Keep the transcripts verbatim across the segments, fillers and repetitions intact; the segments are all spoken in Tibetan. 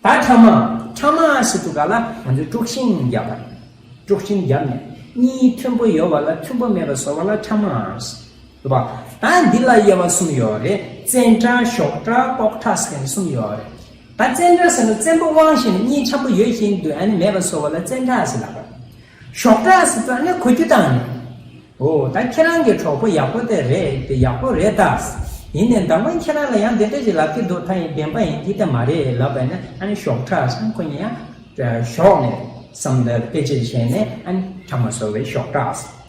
ད་ཕྲ་མ། ཕྲ་མ་ཟེར་དུས་ག་ལ་ང་ཚོས་དཀྲུག་ཤིང་བརྒྱབ་པ། དཀྲུག་ཤིང་བརྒྱབ་ནས་གཉིས་མཐུན་པོ་ཡོད་པ་ལ་མཐུན་པོ་མེད་པ་བཟོ་བ་ལ་ཕྲ་མ་ཟེར། རེད་པ། ད་འདི་ལ་དབྱེ་བ་གསུམ་ཡོད་རེད། བཙན་ཕྲ། གཞོགས་ཕྲ། ལྐོག་ཕྲ་ཟེར་མཁན་གསུམ་ཡོད་རེད། ད་བཙན་ཕྲ་ཟེར་ན་བཙན་པོ་དབང་བཞིན་གཉིས་འཁྱམ་པོ་ཡོད་བཞིན་དུ་ཨ་ནི་མེད་པ་བཟོ་བ་ལ་བཙན་ཕྲ་ཟེར་ལབ་པ། གཞོགས་ཕྲ་ཟེར་ཙང་ནི་གོ་རྒྱུ་བཏང་ནས། འོ་ད་ཁྱེད་རང་གི་གྲོགས་པོ་ཡག་པོ་དེ་རེད། དེ་ཡག་པོ་རེད་ད། ཡིན་ནའི་མདང་དགོང་ཁྱེད་རང་ལ་ཡང་དེ་འདྲ་ཞིག་ལབ་ཀྱི་འདུག་ད་ཡིན་བདེན་པ་ཡིན་གྱི་དེ་མ་རེད་ལབ་པ་ནི་ཨ་ནི་གཞོགས་ཕྲ་ཟེར། ཁོ་གཉིས་ཡང་གཞོགས་ནས་བསམ་བློ་དཔེ་ཅིག་བྱས་ནས་ཨ་ནི་ཕྲ་མ་བཟོ་བའི་གཞོགས་ཕྲ་ཟེར།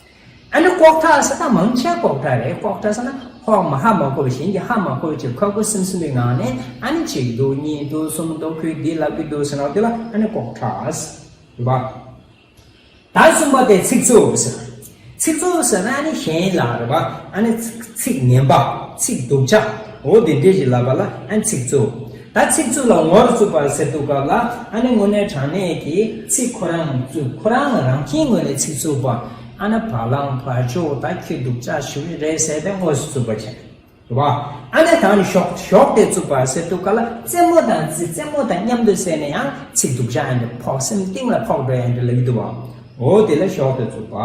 ཨ་ནི་ལྐོག་ཕྲ་ཟེར་ད་མང་ཆེ་ལྐོག་ཕྲ་རེད། ལྐོག་ཕྲ་ཟེར་ན་ཧོག་མ་ཧ་མ་གོ་བ་གཞན་གྱིས་ཧ་མ་གོ་བ་ཅིག་ཁ་ཁུ་སིམ་སིམ་པའི་ངང་ནས་ཨ་ནི་གཅིག་འདུག་གཉིས་འདུག་གསུམ་འདུག་ཁོས་འདི་ལབ་ཀྱི་འདུག་ཟེར་ན་དེ་ལ་ཨ་ནི་ལྐོག་ཕྲ་ཟེར། རེད་པ། ད་གསུམ་པ་དེ་ཚིག་རྩུབ་ཟེར། ཚིག་རྩུབ་ཟེར་ན་ཨ་ནི་གཞན་ལ་རེད་པ། ཨ་ནི་ཚིག་ཚིག་ངན་པ། ཚིག་སྡུག་ཅག་འོ་དེ་འདྲས་ཞིག་ལབ་པ་ལ་ཨ་ནི་ཚིག་རྩུབ། ད་ཚིག་རྩུབ་ལ་ངོ་རུ་བཙུགས་པ་ཟེར་དུས་སྐབས་ལ་ཨ་ནི་དངོས་གནས་དྲང་གནས་ཀྱི་ཚིག་ཁོ་རང་རྩུབ། ཁོ་རང་རང་བཞིན་ངོས་ནས་ཚིག་རྩུབ་པ། ཨ་ནི་བ་ལང་བ་ཅོ་ད་ཁྱོད་སྡུག་ཅག་ཞིག་རེད་ཟེར་ཏེ་དངོས་སུ་རྩུབ་པ་བྱས། རེད་པ། ཨ་ནི་ད་ནི་གཞོགས་གཞོགས་དེ་རྩུབ་པ་ཟེར་དུས་སྐབས་ལ་རྩེད་མོ་དང་རྩེ་རྩེད་མོ་དང་མཉམ་དུ་བསྲེས་ནས་ཡང་ཚིག་སྡུག་ཅག་ཨ་འདྲ་ཕོག་སེམས་གཏིང་ལ་ཕོག་འགྲོ་ཡ་འདྲ་ལབ་ཀྱི་འདུག་བ། འོ་དེ་ལ་གཞོགས་དེ་རྩུབ་པ།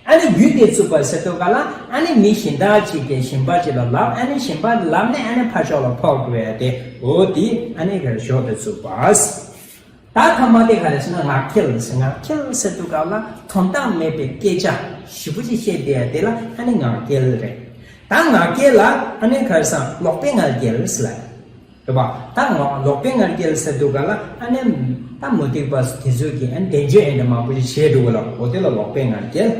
ཨ་ནི་རྒྱུ་དེ་རྩུབ་པ་ཟེར་དུས་སྐབས་ལ་ཨ་ནི་མི་གཞན་དག་ཅིག་གིས་གཞན་པ་ཅིག་ལ་ལབ། ཨ་ནི་གཞན་པ་ལབ་ནས་ཨ་ནི་ཕར་ཕྱོགས་ལ་ཕོག་འགྲོ་ཡ་དེ། འོ་དེ་ཨ་ནི་གཞོགས་དེ་རྩུབ་པ། ད་ཐ་མ་དེ་ག་རེ་ཟེར་ན་ངག་འཁྱལ་ཟེར། ངག་འཁྱལ་ཟེར་དུས་སྐབས་ལ་དོན་དག་མེད་པའི་སྐད་ཆ་ཞེ་པོ་ཅིག་བཤད་བསྡད་ཡ་དེ་ལ་ཨ་ནི་ངག་འཁྱལ་རེད། ད་ངག་འཁྱལ་ལ་ཨ་ནི་ག་རེ་ཟེར། ལོག་པའི་ངག་འཁྱལ་ཟེར་ལ། རེད་པ། ད་ངག་ལོག་པའི་ངག་འཁྱལ་ཟེར་དུས་སྐབས་ལ་ཨ་ནི་ད་མུ་སྟེགས་པ་དེ་ཚོས་ཀྱིས་ཨ་ནི་བདེན་བརྗོད་ཨེ་འདྲ་མང་པོ་ཞིག་བྱས་འདུག་ག་ལ། འོ་དེ་ལ་ལོག་པའི་ངག་འཁྱལ།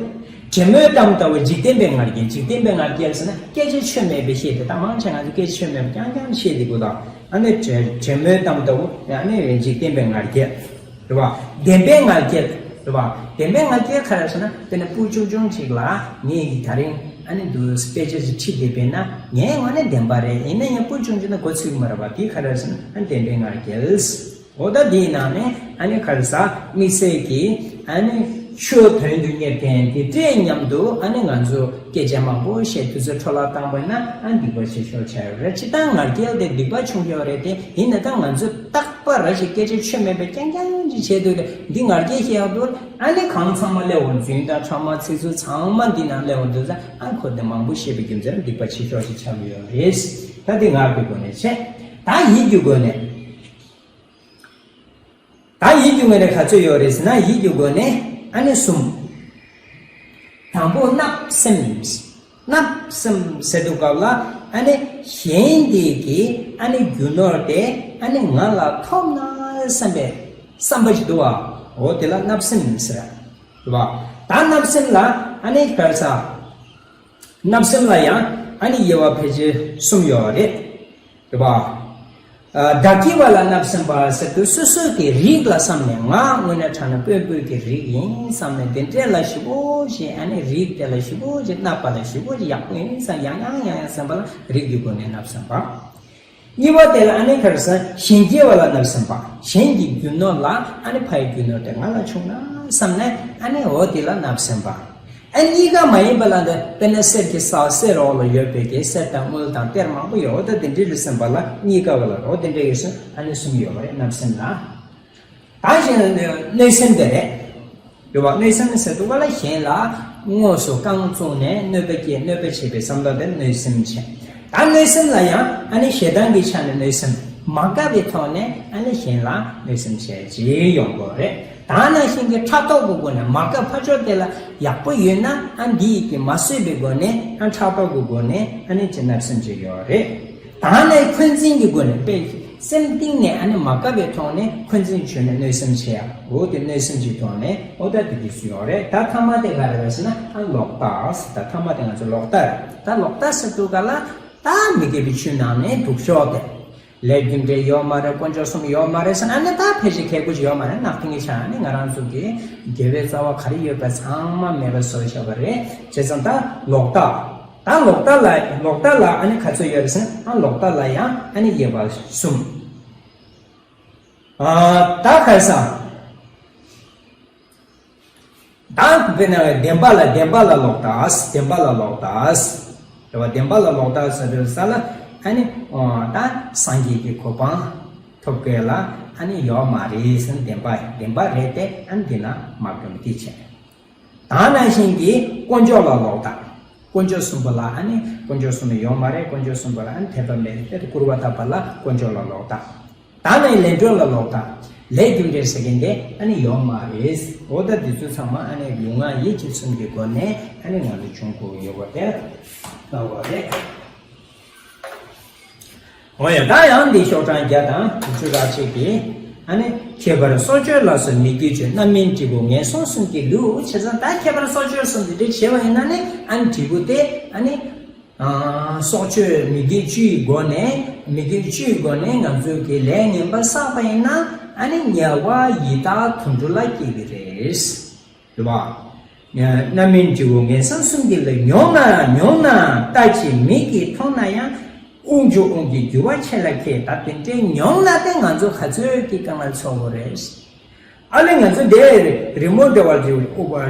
བྲེ་མོའི་གཏམ་ལྟ་བུ་འཇིག་རྟེན་པའི་ངག་འཁྱལ། འཇིག་རྟེན་པའི་ངག་འཁྱལ་ཟེར་ན་སྐད་ཆ་ཆོ་མེད་པའི་བཤད་དེ། ད་མང་ཆེ་ང་ཚོ་སྐད་ཆ་ཆོ་མེད་པ་རྐྱང་རྐྱང་བཤད་དེ་གོ་ད། ཨ་ནི་བྲེ་བྲེ་མོའི་གཏམ་ལྟ་བུ། ཨ་ནི་འཇིག་རྟེན་པའི་ངག་འཁྱལ། རེད་པ། བདེན་པའི་ངག་འཁྱལ། རེད་པ། བདེན་པའི་ངག་འཁྱལ་ག་རེ་ཟེར་ན་དཔེར་ན་སྤུ་ཆུང་ཆུང་ཅིག་ལ་ངས་ཀྱིས་ད་རིང་ཨ་ནི་འདུག་དཔེ་ཆ་ཞིག་ཁྲིད་བསྡད་པས་ན་ངའི་ངོས་ནས་བདེན་པ་རེད། ཡིན་ན་ཡང་སྤུ་ཆུང་ཆུང་ན་མགོ་ཚོས་ཀྱི་མ་རེད་པ། དེ་ག་རེ་ཟེར་ན་ཨ་ནི་བདེན་པའི་ངག་འཁྱལ། འོ་ད་དེའི་ནང་ནས་ཨ་ནི་ག་རེ་ཟེར། དམིགས་བསལ་གྱིས་ཨ་ནི་ཆོས་དོན་དུ་གཉེར་མཁན་དེ་འདྲས་མཉམ་དུ་ཨ་ནི་ང་ཚོ་སྐད་ཆ་མང་པོ་བཤད་དུས་ཚོད་འཕྲོ་བརླག་བཏང་པ་ཡིན་ན་ཨ་ནི་སྡིག་པ་ཆེ་ཤོས་ཆགས་ཡོད་རེད། སྤྱིར་བཏང་ངག་འཁྱལ་དེ་སྡིག་པ་ཆུང་ཤོས་རེད་དེ། ཡིན་ན་ད་ང་ཚོས་རྟག་པ་ར་ཞིག་སྐད་ཆ་ཆོ་མེད་པའི་རྐྱང་རྐྱང་ཅིག་བྱས་དུས་འདི་ངག་འཁྱལ་བཤད་ཡག་འདུག་ཨ་ནི་གང་ཚང་མ་སླེབས་འོང་། རྫུན་དང་ཕྲ་མ་ཚིག་རྩུབ་ཚང་མ་འདི་ནང་སླེབས་འོང་དུས་ཙང་ཨ་ཁོ་དེ་མང་པོ་བཤད་པའི་རྒྱུ་མཚན་སྡིག་པ་ཆེ་ཤོས་ཤིག་ཆགས་ཀྱི་ཡོད་རེད། ད་འདི་ངག་གི་སྒོ་ནས་བྱས། ད་ཡིད་ཀྱི་སྒོ་ནས། ད་ཡིད་ཀྱི་སྒོ་ནས་ག་ཚོད་ཡོད་རེད་ཟེར་ན་ཡིད་ཀྱི་སྒོ་ནས་ཨ་ནི་གསུམ། དང་པོ་བརྣབ་སེམས། བརྣབ་སེམས་ཟེར་དུས་སྐབས་ལ་ཨ་ནི་གཞན་དེ་གིས་ཨ་ནི་རྒྱུ་ནོར་དེ་ཨ་ནི་ང་ལ་ཐོབ་ན་བསམ་པའི་བསམ་པ་ཞིག་འདུག་བ། འོ་དེ་ལ་བརྣབ་སེམས་ཟེར། རེད་བ། ད་བརྣབ་སེམས་ལ་ཨ་ནི་ག་རེ་ཟེར། བརྣབ་སེམས་ལ་ཡང་ཨ་ནི་དབྱེ་བ་ཕལ་ཆེར་གསུམ་ཡོད་རེད། རེད་བ། ཨ། བདག་གི་བ་ལ་བརྣབ་སེམས་པ་ཟེར་དུས་སོ་སོ་གི་རིགས་ལ་བསམ་ནས་ང་དངོས་གནས་དྲང་གནས་དཔོན་པོའི་གི་རིགས་ཡིན་བསམ་ནས་དེ་འདྲས་ལ་ཞེ་པོ་ཅིག་ཨ་ནི་རིགས་དེ་ལ་ཞེ་པོ་ཅིག་བརྣབ་པ་ལ་ཞེ་པོ་ཅིག་ཡག་པོ་ཡིན་བསམ་ཡང་ཡང་ཡང་ཡང་བསམ་པ་ལ་རིགས་ཀྱི་སྒོ་ནས་བརྣབ་སེམས་པ། གཉིས་པ་དེ་ལ་ཨ་ནི་ག་རེ་ཟེར། གཞན་གྱི་བ་ལ་བརྣབ་སེམས་པ། གཞན་གྱི་རྒྱུ་ནོར་ལ་ཨ་ནི་ཕ་ཡི་རྒྱུ་ནོར་དེ་ང་ལ་བྱུང་ན་བསམ་ནས་ཨ་ནི་འོ་དེ་ལ་བརྣབ་སེམས་པ། ཨ་ནི་གཉིས་ཀ་མ་ཡིན་པ་ལ་འདི་དཔེར་ན་གསེར་གྱི་ས་གསེར་འོག་ལ་ཡོད་པའི་གི་གསེར་དང་དངུལ་དང་གཏེར་མང་པོ་ཡོད། འོ་ད་དེ་འདྲའི་རིགས་སེམས་པ་ལ་གཉིས་ཀ་བ་ལ་འོ་དེ་འདྲའི་ཡོད་སེམས་ཨ་ནི་གསུམ་ཡོད་པ་རེད། བརྣབ་སེམས་ལ། ད་གཞན་གནོད་སེམས་དེ་རེད། རེད་བ། གནོད་སེམས་ཟེར་དུས་སྐབས་ལ་གཞན་ལ་དངོས་སུ་རྐང་བཙུགས་ནས་གནོད་པ་སྐྱེལ་གནོད་པ་བྱེད་པའི་བསམ་བློ་དེ་གནོད་སེམས་བྱས། ད་གནོད་སེམས་ལ་ཡང་ཨ་ནི་ཞེ་སྡང་གི་ཆ་ནས་གནོད་སེམས། མ་དགའ་བའི་ཐོག་ནས་ཨ་ནི་གཞན་ལ་གནོད་སེམས་བྱས་བྱས་ཡོང་དགོས་རེད། ད་ནང་བཞིན་གྱི་ཕྲག་དོག་གི་སྒོ་ནས་མ་དགའ་ཕར་ཕྱོགས་དེ་ལ་ཡག་པོ་ཡོད་ན་ཨ་འདི་ཡིས་ཀྱི་མ་བཟོད་པའི་སྒོ་ནས་ཨ་ཕྲག་དོག་གི་སྒོ་ནས་ཨ་ནི་ཅི་བརྣབ་སེམས་བྱས་ཡོད་རེད། ད་ནས་འཁོན་འཛིན་གྱི་སྒོ་ནས་དཔེ་སེམས་གཏིང་ནས་ཨ་ནི་མ་དགའ་བའི་ཐོག་ནས་འཁོན་འཛིན་བྱས་ནས་གནོད་སེམས་བྱས་ཡ། འོ་དེ་གནོད་སེམས་ཀྱི་ཐོག་ནས་འོ་ད་དེ་གི་སུ་ཡོད་རེད། ད་ཐ་མ་དེ་ག་རེ་རེད་ཟེར་ན་ཨ་ལོག་ལྟ་ཟེར། ད་ཐ་མ་དེ་ང་ཚོ་ལོག་ལྟ་རེད། ད་ལོག་ལྟ་ཟེར་དུས་ག་ལ་ད་མི་དགེ་བའི་ཆོས་ནང་ནས་སྡུག་ཤོས་དེ། ལས་རྒྱུ་འབྲས་ཡོད་མ་རེད། དཀོན་མཆོག་གསུམ་ཡོད་མ་རེད་ཟེར་ན་ཨ་ནི་ད་ཕལ་ཆེར་ཁེ་གུ་ཅིག་ཡོད་མ་རེད། ནག་ཐིང་གི་ཆ་ནི་ང་རང་ཚོ་གི་དགེ་བའི་རྩ་བ་ག་རེ་ཡོད་པ་ཚང་མ་མེད་པ་བཟོས་བཞག་པ་རེད། བྱས་ཙང་ད་ལོག་ལྟ། ད་ལོག་ལྟ་ལ་ལོག་ལྟ་ལ་ཨ་ནི་ག་ཚོད་ཡོད་རེད་ཟེར་ན་ཨ་ལོག་ལྟ་ལ་ཡང་ཨ་ནི་དབྱེ་བ་གསུམ། ཨ་ད་ག་རེ་ཟེར། ད་དཔེར་ན་བདེན་པ་ལ་བདེན་པ་ལ་ལོག་ལྟ། བདེན་པ་ལ་ལོག་ལྟ། རེད་བ། བདེན་པ་ལ་ལོག་ལྟ་ཟེར་དུས་ས་ལ་ཨ་ནི་ཨོ་ད་སངས་རྒྱས་ཀྱི་གོ་འཕང་ ཐོབ་དགོས་ལ་ཨ་ནི་ཡོད་མ་རེད་ཟེར་ན་བདེན་པ་བདེན་པ་རེད་དེ། ཨ་ནི་འདི་ན་མ་སྒྲུབ་དེ་བྱས། ད་ནང་བཞིན་གྱི་དཀོན་མཆོག་ལ་ལོག་ལྟ། དཀོན་མཆོག་གསུམ་པོ་ལ་ཨ་ནི་དཀོན་མཆོག་གསུམ་པོ་ཡོད་མ་རེད། དཀོན་མཆོག་གསུམ་པོ་ལ་ཨ་ནི་དད་པ་མེད་དེ། སྐུར་བ་བཏབ་པ་ལ་དཀོན་མཆོག་ལ་ལོག་ལྟ། ད་ནི་ལས་སྒྲོན་ལ་ལོག་ལྟ། ལས་རྒྱུ་འབྲས་ཟེར་མཁན་དེ་ཨ་ནི་ཡོད་མ་རེད། འོ་ད་འདི་ཚོ་ཚང་མ་ཨ་ནི་ལུས་ངག་ཡིད་ཀྱི་གསུམ་གྱི་སྒོ་ནས་ཨ་ནི་ང་ཚོ་བྱུང་དགོས་ཡོད་པ་དེ་ལྟ་བ་རེད། འོ་ཡ། ད་ཡང་འདི་ཤོག་གྲངས་བརྒྱ་དང་དྲུག་ཅུ་རེ་གཅིག་གི་ཨ་ནི་ཁྱད་པར་སྲོག་གཅོད་ལ་སོགས་མི་དགེ་བཅུ། རྣམ་སྨིན་འབྲས་བུ་ངན་སོང་གསུམ་གྱི་ལུས། བྱས་ཙང་ད་ཁྱད་པར་སྲོག་གཅོད་གསུམ་དེ་འདྲ་བྱས་པ་ཡིན་ན་ནི་ཨ་ནི་འབྲས་བུ་དེ་ཨ་ནི་ཨ་སྲོག་གཅོད་མི་དགེ་བཅུའི་སྒོ་ནས་མི་དགེ་བཅུའི་སྒོ་ནས་ང་ཚོས་ཀྱི་ལས་ངན་པ་བསགས་པ་ཡིན་ན་ཨ་ནི་དམྱལ་བ་ཡི་དྭགས་དུད་འགྲོ་ལ་སྐྱེ་གི་རེད། རེད་བ། རྣམ་སྨིན་འབྲས་བུ་ངན་སོང་གསུམ་གྱི་ལས་མྱོང་ན་མྱོང་ན་ལྟ་ཅི་མིག་གིས་མཐོང་ན་ཡང་། དབུགས་འབྱུང་དབང་གིས་རྒྱུ་བ་ཆེ་ལ་མཁས། ད་དེ་འདྲའི་མྱོང་ན་དེ་ང་ཚོ་ག་ཚོད་ཀྱི་དཀའ་ངལ་ཚོར་དགོས་རེད། ཨ་ལས་ང་ཚོ་དེ་རི་མོ་འདྲ་བ་ཅིག་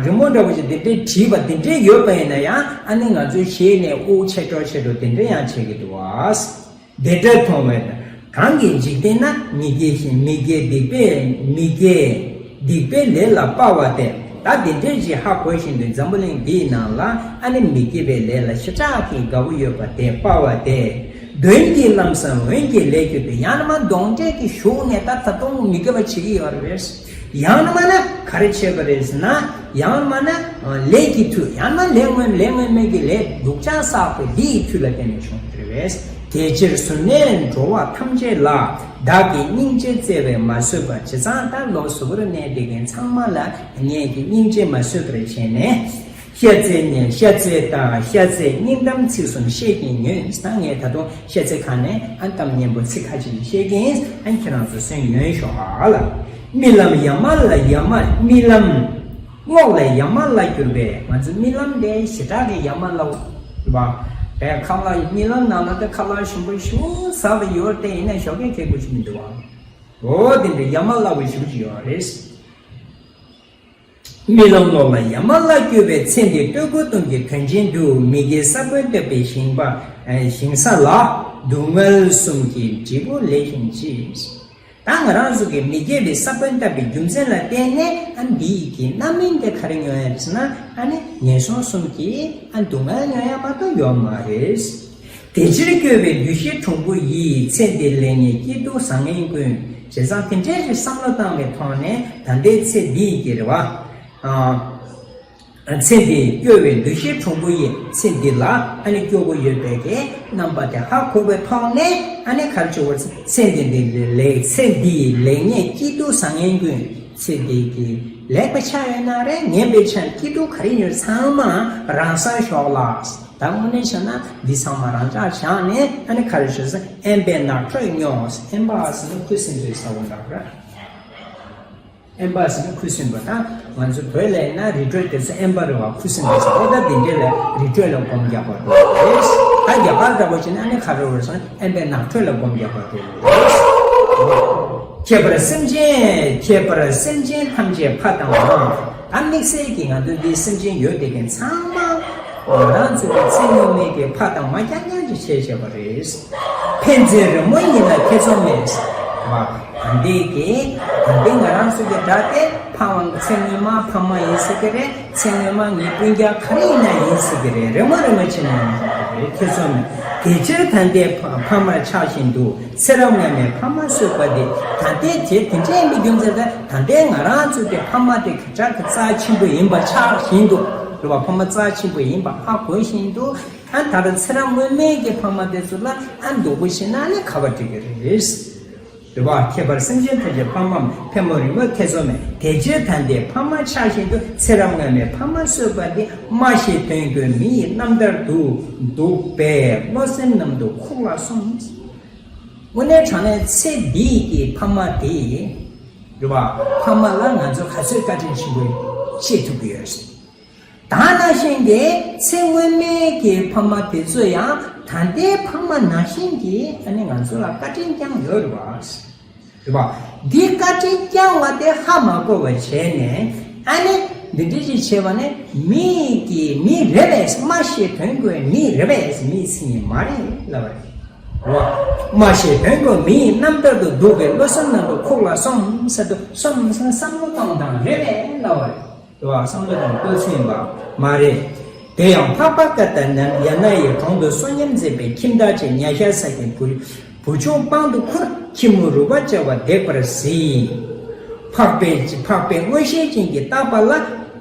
རི་མོ་འདྲ་བ་ཅིག་དེ་འདྲའི་བྲིས་པ་དེ་འདྲའི་ཡོད་པ་ཡིན་ན་ཡང་ཨ་ནི་ང་ཚོའི་ཞལ་ནས་དབུགས་ཆད་འགྲོ་ཆད་འགྲོ་དེ་འདྲའི་ཡང་བྱེད་ཀྱི་འདུག་བ། དེ་འདྲ་མཐོང་བས། གང་གིས་འཇིག་རྟེན་ན། མི་དགེ་ཞིང་མི་དགེ་སྡིག་པའི་མི་དགེ་སྡིག་པའི་ལས་ལ་སྤ་བ་སྟེ། ད་དེ་འདྲའི་ཞིག་ཧ་གོ་བཞིན་དུ་འཛམ་བུ་གླིང་འདིའི་ནང་ལ་ཨ་ནི་མི་དགེ་བའི་ལས་ལ་ཞེ་དྲག་གི་དགའ་བོ་ཡོད་པ་དེ་སྤ་བ་སྟེ། གདོན་གྱིས་བརླམས་སམ་འོན་གྱི་ལས་ཀྱི་དུས། ཡང་ན་མ་གདོན་འདྲེ་གི་ཞུགས་ནས་ད་ད་དུང་མི་དགེ་བ་བྱེད་ཀྱི་ཡོད་རེད། ཡང་ན་མ་ན་ག་རེ་བྱེད་པ་རེད་ཟེར་ན། ཡང་མ་ན་ལས་ཀྱི་མཐུ། ཡང་ན་ལས་སྔོན་ལས་སྔོན་མའི་གི་ལས་སྡུག་ཅག་བསགས་པའི་འདི་ཡི་མཐུ་ལ་བརྟེན་ནས་བྱུང་བ་རེད། དེ་ཕྱིར་གཟུར་གནས་འགྲོ་བ་ཐམས་ཅད་ལ། བདག་གིས་སྙིང་རྗེ་བརྩེ་བས་མ་བཟོད་པ། བྱས་ཙང་ད་ལོ་གཟུར་གནས་བསྡད་མཁན་ཚང་མ་ལ་ངས་ཀྱི་སྙིང་རྗེ་མ་བཟོད་པར་བྱས་ནས། ཤ་ཚའི་ཉེས། ཤ་ཚའི་རྟགས། ཤ་ཚའི་སྙིང་གཏམ་ཚིག་གསུམ་བཤད་ཀྱིན་ཉོན། ད་ངས་ད་དུང་ཤ་ཚའི་ཁ་ནས་ཨ་གཏམ་སྙན་པོ་ཚིག་ཁ་ཅིག་བཤད་ཀྱིན། ཨ་ཁྱེད་རང་ཚོ་སེམས་ཡོན་ཤོག་ཨ་ལ། རྨི་ལམ་ཡ་མ་ལ་ཡ་མ་རྨི་ལམ། གློག་ལས་ཡ་མ་བརླ་གྱུར་པའི། ང་ཚོའི་རྨི་ལམ་དེ་ཞེ་དྲག་གི་ཡ་མ་བརླ་བ། དེ་ཁ་ལག་རྨི་ལམ་ནང་ལ་དེ་ཁ་ལག་ཞིམ་པོ་ཞིག་ཟ་བ་ཡོད་དེ། ཡིན་ན་ཞོགས་ཀས་ཁེགས་དགོས་ཀྱི་མི་འདུག་བ། འོ་དེ་འདྲའི་ཡ་མ་བརླ་བའི་ཞིག་ཅིག་ཡོད་རེད། རྨི་ལམ་གློག་ལ་ཡ་མ་བརླ་གྱུར་པའི། ཚེ་འདིའི་བསྟོད་བསྐུལ་གཏོང་གི་དོན་ཆེན་དུ། མི་དགེ་ས་བོན་བཏབ་པའི་ཞིང་པ་ཞིང་ས་ལ། སྡུག་བསྔལ་གསུམ་གྱི་འབྲས་བུ་ལེགས་ཤིང་མཆིས། ད་ང་རང་ཚོ་གི་མི་དགེ་བའི་ས་བོན་བཏབ་པའི་རྒྱུ་མཚན་ལ་བརྟེན་ནས་ཨ་འདི་ཡི་གི་རྣམ་སྨིན་དེ་ག་རེ་མྱོང་ཡ་རེད་ཟེར་ན། ཨ་ནི་ངན་སོང་གསུམ་གྱི་ཨ་སྡུག་བསྔལ་མྱོང་ཡ་མ་གཏོགས་ཡོད་མ་རེད། དེ་ཕྱིར་སྐྱོ་བའི་འདུ་ཤེས་གྲུང་པོ་ཡིས། ཚེ་འདིར་ལེགས་ཉེས་སྐྱིད་སྡུག་བཟང་ངན་ཀུན། བྱས་ཙང་དེ་འདྲའི་བསམ་བློ་བཏང་བའི་ཐོག་ནས་ད་ལྟའི་ཚེ་འདི་ཡི་གི་རེད་བ། ཨ། ཚེ་འདིར་སྐྱོ་བའི་འདུ་ཤེས་གྲུང་པོ་ཡིས། ཚེ་འདི་ལ་ཨ་ནི་སྐྱོ་པོ་ཡོད་པའི་གི་རྣམ་པ་དེ་ཧ་གོ་བའི་ཐོག་ནས་ཨ་ནི་ག་རེ་བྱེད་དགོས། ཚེ་འདི་འདི་ལེགས། ཚེ་འདིའི་ལེགས་ཉེས་སྐྱིད་སྡུག་བཟང་ངན་ཀུན། ཚེ་འདི་གི་ལེགས་པ་ཆགས་ཡོད་ན་རེད། ངན་པ་ཆགས། སྐྱིད་སྡུག་ག་རེ་ཡོད་ཚང་མ་རང་སར་ཞོག་ལ། ད་དངོས་གནས་བྱས་ན་འདི་ཚང་མ་རང་འཇགས་བཞག་ནས་ཨ་ནི་ག་རེ་བྱེད་ཟེར། དབེན་པའི་ནགས་ཁྲོད་སྙོགས། དབེན་པ་ཟེར་ན་ཁུ་སིམ་པའི་ས་བོན་འདྲ་པོ་རེད། དབེན་པ་ཟེར་ན་ཁུ་སིམ་པ། ད་ང་ཚོ་བོད་ལ་ཡིན་ན་རི་ཁྲོད་དེ་ཚོ་དབེན་པ་རེད་བ། ཁུ་སིམ་པ་ཟེར། ཨོ་ད་དེ་འདྲས་ལ་རི་ཁྲོད་ལ་སྒོམ་རྒྱག་པ་རེད། ད་རྒྱ་གར་འདྲ་པོ་བྱས་ན་ཨ་ནི་ག་རེ་རེད་ཟེར་ན་དབེན་པའི་ནགས་ཁྲོད་ལ་སྒོམ་རྒྱག་པ་རེད། ཁྱད་པར་སེམས་ཅན། ཁྱད་པར་སེམས་ཅན་ཐམས་ཅད་ཕ་དང་མ། ད་དམིགས་བསལ་གྱི་ང་ཚོ་འདིའི་སེམས་ཅན་ཡོད་བསྡད་མཁན་ཚང་མ་ང་རང་ཚོ་གི་ཚེ་སྔོན་མའི་གི་ཕ་དང་མ་རྐྱང་རྐྱང་ཅིག་བྱས་བྱས་པ་རེད། ཕན་ཚུན་རི་མོ་ཡིན་ན་ཐེ་ཚོམ་མེད། བ། ད་ལྟའི་གི་ད་ལྟའི་ང་རང་ཚོ་གི་དགྲ་དེ་ཕ་མ་ཚེ་སྔོན་མ་ཕ་མ་ཡིན་སྲིད་གི་རེད། ཚེ་སྔོན་མ་ངའི་སྤུན་ཀྱག་ག་རེ་ཡིན་ན་ཡིན་སྲིད་གི་རེད། རི་མོ་རི་མོ་བྱས་ན་ཡིན་སྲིད་གི་རེད། ཐེ་ཚོམ་མེད། དེ་ཕྱིར་ད་ལྟའི་ཕ་མར་ཆགས་བཞིན་དུ། ཚེ་རབས་སྔ་མའི་ཕ་མ་གསོད་པ་འདི། ད་ལྟའི་རྗེས་དེ་འདྲའི་མི་རྒྱུ་མཚན་དེ། ད་ལྟའི་ང་རང་ཚོ་གི་ཕ་མ་དེ་ག་འདྲ་གི་རྩ་ཆེན་པོ་ཡིན་པ་ཆགས་བཞིན་དུ། རེད་བ། ཕ་མ་རྩ་ཆེན་པོ་ཡིན་པ་ཧ་གོ་བཞིན་དུ། ཨ་ད་ལྟ་ཚེ་རབས་སྔོན་མའི་གི་ཕ་མ་དེ་ཚོ་ལ་ཨ་སྡུག་པོ་བྱས་ན་ནི་ག་པར་འགྲིག་གི་རེད། རེད་བ། ཁྱད་པར་སེམས་ཅན་ཐམས་ཅད་ཕ་མའམ་ཕེ་མོ་རི་མོ་ཐེ་ཚོམ་མེད། དེ་ཕྱིར་ད་ལྟའི་ཕ་མ་ཆགས་བཞིན་དུ། ཚེ་རབས་སྔ་མའི་ཕ་མ་གསོད་པ་འདི། སྨྲ་ཤེས་དོན་གོ་མི་ཡི་རྣམ་ཐར་དུ། འདུག་པས་བློ་སེམས་ནམ་དུ་ཁུག་ལ་སོམས། དངོས་གནས་དྲང་གནས་ཚེ་འདིའི་གི་ཕ་མ་དེ། རེད་བ། ཕ་མ་ལ་ང་ཚོ་ག་ཚོད་བཀའ་དྲིན་ཆེན་པོ་བྱེད་ཐུབ་ཀྱི་ཡོད་ཟེར། ད་ནང་བཞིན་གྱི་ཚེ་སྔོན་མའི་གི་ཕ་མ་དེ་ཚོ་ཡང་ད་ལྟའི་ཕ་མ་ནང་བཞིན་གྱི་ཨ་ནི་ང་ཚོ་ལ་བཀའ་དྲིན་བསྐྱངས་ཡོད་རེད་བ། རེད་བ། འདི་བཀའ་དྲིན་བསྐྱངས་པ་དེ་ཧ་མ་གོ་བ་བྱས་ནས། ཨ་ནི་འདི་འདྲ་ཞིག་བྱས་པ་ནི་མི་གི་མི་རེད་པས། སྨྲ་ཤེས་དོན་གོ་མི་རེད་པས། མི་ཚེ་ནི་མ་རེད་ལབ་པ་རེད། རེད་བ། སྨྲ་ཤེས་དོན་གོ་མི་ཡི་རྣམ་ཐར་དུ་འདུག་པའི་བློ་བཟང་རྣམ་པ་ཁོག་ལ་སོམས་ཟེར་དུས་སོམས་ཟེར་བསམ་བློ་གཏོང་སྟངས་རེད་པས་ལབ་པ་རེད། རེད་བ། བསམ་བློ་གཏོང་སྟངས་ཚུལ་ཡིན་པ་མ་རེད། དེ་ཡང་འཕགས་པ་ཀ་ཏ་ཡ་ན་ཡི་དྲུང་དུ་བསོད་སྙོམས་མཛད་པའི་ཁྱིམ་བདག་ཅིག་ཉ་ཤ་ཟ་མཁན་བུ་བུ་ཆུང་པང་དུ་ཁུར་ཁྱི་མོ་རུས་པ་བཅག་པ་འདེགས་པར་གཟིགས། འཕགས་པའི་འཕགས་པའི་མངོན་ཤེས་ཅན་གྱིས་བརྟགས་པ་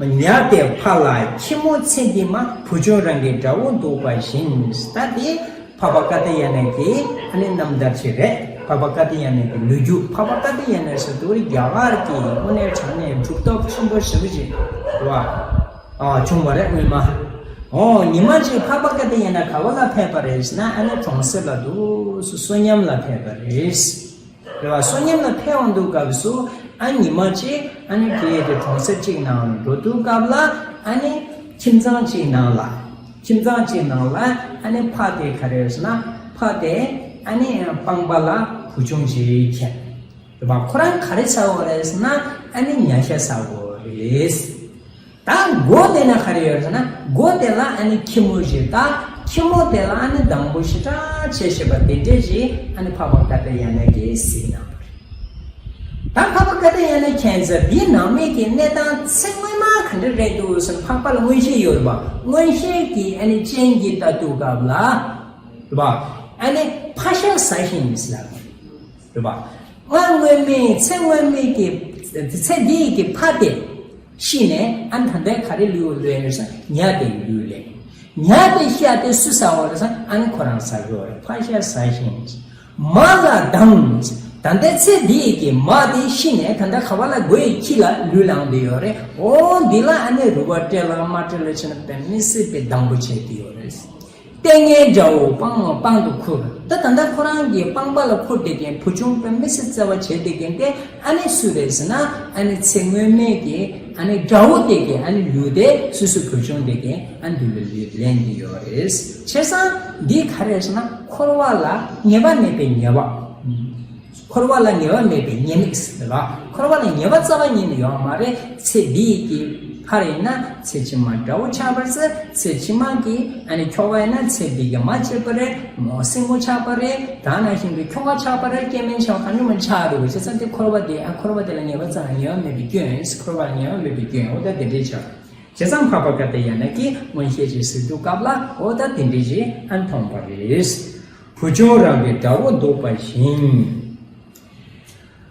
ལ། ཉ་དེ་ཕར་ལ་ཁྱི་མོ་ཚེ་འདི་མ་བུ་ཆུང་རང་གི་དགྲ་བོ་འདུག་པ་བཞིན། ད་དེ་འཕགས་པ་ཀ་ཏ་ཡ་ན་གི་ཨ་ནི་རྣམ་ཐར་ཅིག་རེད། འཕགས་པ་ཀ་ཏ་ཡ་ན་གི་ལོ་རྒྱུས། འཕགས་པ་ཀ་ཏ་ཡ་ན་ཟེར་དུས་རྒྱ་གར་གྱི་དངོས་གནས་དྲང་གནས་གྲུབ་ཐོབ་ཆེན་པོ་ཞེ་པོ་ཅིག་རེད་བ། ཨ། བྱུང་བ་རེད་སྔོན་མ། འོ། ཉི་མ་གཅིག་འཕགས་པ་ཀ་ཏ་ཡ་ན་ག་བ་ལ་ཕེབས་པ་རེད་ཟེར་ན་ཨ་ནི་གྲོང་གསེབ་ལ་འདུག་སེ་བསོད་སྙོམས་ལ་ཕེབས་པ་རེད། རེད་བ། བསོད་སྙོམས་ལ་ཕེབས་འོང་དུས་སྐབས་སུ་ཨ་ཉི་མ་གཅིག་ཨ་ནི་དེ་དེ་གྲོང་གསེབ་གཅིག་ནང་ལ་འགྲོ་དུས་སྐབས་ལ་ཨ་ནི་ཁྱིམ་ཚང་གཅིག་ནང་ལ། ཁྱིམ་ཚང་གཅིག་ནང་ལ་ཨ་ནི་ཕ་དེ་ག་རེ་ཟེར་ན་ཕ་དེ་ཨ་ནི་པང་པ་ལ་བུ་ཆུང་གཅིག་མཁན། རེད་བ། ཁོ་རང་ག་རེ་ཟ་དགོས་རེད་ཟེར་ན་ཨ་ནི་ཉ་ཤ་ཟ་དགོས་རེད། ད་མགོ་དེ་ན་ག་རེ་ཡོད་རེད་ཟེར་ན་མགོ་དེ་ལ་ཨ་ནི་ཁྱི་མོ་ཞིག་ད་ཁྱི་མོ་དེ་ལ་ཨ་ནི་སྡང་པོ་ཞེ་དྲག་བྱེད་ཤེས་པ་དེ་འདྲས་ཞིག་ཨ་ནི་འཕགས་པ་ཀ་ཏ་ཡ་ན་གིས་གཟིགས་གནང་བ་རེད། ད་འཕགས་པ་ཀ་ཏ་ཡ་ན་མཁྱེན་ཙང་འདིའི་ནང་མི་གི་གནས་སྟངས་ཚེ་སྔོན་མ་ག་འདྲ་རེད་འདུག་ཟེར་ན་འཕགས་པ་ལ་མངོན་ཤེས་ཡོད་རེད་པ། མངོན་ཤེས་ཀྱི་ཨ་ནི་སྤྱན་གྱིས་ལྟ་དུས་སྐབས་ལ་རེད་པ། ཨ་ནི་ཕ་ཤ་ཟ་བཞིན་ཟེར་ལ། རེད་པ། སྔ་སྔོན་མའི་ཚེ་སྔོན་མའི་གི་ཚེ་འདིའི་གི་ཕ་དེ་ཤི་ནས་ཨ་ནི་ད་ལྟའི་ག་རེ་ལུས་ལུས་ཡོད་ཟེར་ན་ཉ་དེ་ལུས་ལས། ཉ་དེ་ཤ་དེ་སུས་ཟ་བ་རེད་ཟེར་ན་ཨ་ནི་ཁོ་རང་ཟ་གི་ཡོད་རེད། ཕ་ཤ་ཟ་བཞིན། མ་ལ་སྡང་། ད་ལྟའི་ཚེ་འདིའི་གི་མ་དེ་ཤི་ནས་ད་ལྟ་ག་བ་ལ་མགོ་ཡི་ཁྱི་ལ་ལུས་ལངས་བསྡད་ཡོད་རེད། འོ་འདི་ལ་ཨ་ནི་རུས་པ་སྤྲད་ལ་མ་སྤྲད་ལ་བྱས་ན་དཔེ་མི་སྲིད་པའི་སྡང་པོ་བྱས་བསྡད་ཡོད་རེད། ལྟས་ངན་དགྲ་བོ་པང་པང་དུ་ཁུར། ད་ད་ལྟ་ཁོ་རང་གི་པང་པ་ལ་ཁུར་བསྡད་མཁན་བུ་ཆུང་དཔེ་མི་སྲིད་བརྩེ་བ་བྱེད་བསྡད་མཁན་དེ་ཨ་ནི་སུ་རེད་ཟེར་ན་ཨ་ནི་ཚེ་སྔོན་མའི་གི་ཨ་ནི་དགྲ་བོ་དེ་གི་ཨ་ནི་ལུས་དེ་སོ་སོའི་བུ་ཆུང་དེ་གི་ཨ་ནི་འདུལ་བའི་ལུས་ལེན་གྱི་ཡོད་རེད། བྱས་ཙང་འདི་ག་རེ་ཟེར་ན་འཁོར་བ་ལ་ངེས་པ་མེད་པའི་ཉེས་པ། འཁོར་བ་ལ་ངེས་པ་མེད་པའི་ཉེས་དམིགས་ཟེར་ལ། འཁོར་བ་ལ་ངེས་པ་རྩ་བ་ཉིད་ནས་ཡོད་མ་རེད། ཚེ་འདི་ཡི་གི་ཕར་ཡིན་ན་ཚེ་ཕྱི་མ་དགྲ་བོ་ཆགས་པར་ཟེར། ཚེ་ཕྱི་མ་གི་ཨ་ནི་འཁྱོག་པ་ཡིན་ན་ཚེ་འདི་གི་མ་བྱས་པ་རེད། མོ་སྲིན་མོ་ཆགས་པ་རེད། ད་ནང་བཞིན་གི་ཁྱོ་ག་ཆགས་པ་རེད། སྐྱེ་དམན་ཆགས་གང་འདྲ་མ་ཆགས་རེད། བྱས་ཙང་དེ་འཁོར་བ་དེ་ཨ་འཁོར་བ་དེ་ལ་ངེས་པ་རྩ་བ་ངེས་པ་མེད་པའི་སྐྱོན། འཁོར་བ་ལ་ངེས་པ་མེད་པའི་སྐྱོན། འོ་ད་དེ་འདྲས་ཆགས། བྱས་ཙང་འཕགས་པ་ཀ་ཏ་ཡ་ན་གིས་མངོན་ཤེས་ཀྱིས་གཟིགས་དུས་སྐབས་ལ་འོ་ད་དེ་འདྲས་ཞིག་ཨ་མཐོང་བ་རེད། བུ་ཆུང་རང་གི་དགྲ་བོ་འདུག་པ་བཞིན།